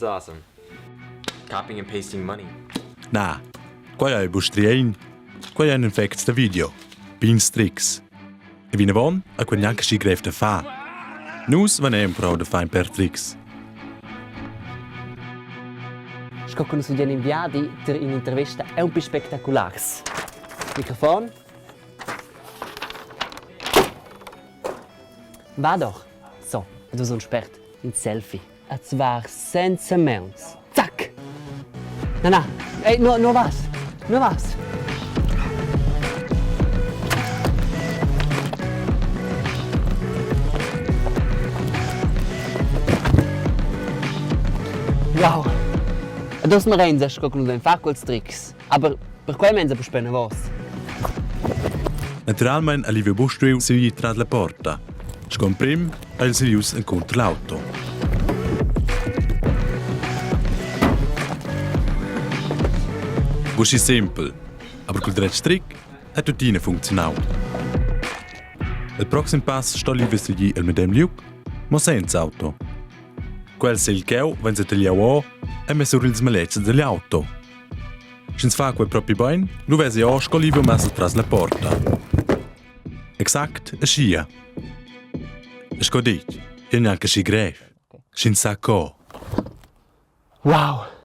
That's awesome. Copying and pasting money. Na, quai ei buc striein, quei ein effects da video, pigns trics. E vinavon ha quei gnanca schi grev da far. Nus vein empruau da far in per trics. Sco che nus udien in viadi ter in'intervista è un po spectaculars. Microfon. Va doch. So, du sun spert. In selfie. A zvar senza mauns. Zac! Na na, ei, no, no vas. No vas. Wow! Ed uss marein sco che nus vein far quels trics. Aber per quei menza puspei anavos. Naturalmein ha Livio buc stuiu seglir tras la porta. Sco emprim ha el seglius encunter l'auto. Buc schi sempel, aber cul dretg tric ha tuttina funcziunau. Il proxim pass sto Livio seglir el medem liug, mo senza auto. Quel sil cheu vegn setagliau ora e mess sur ils maletgs dagl auto. Sch'ins fa quei propi bein, lu vesi ora sco Livio mess tras la porta. Exact aschia. E sco detg, ei gnanca schi grev, sch'ins sa co. Wow!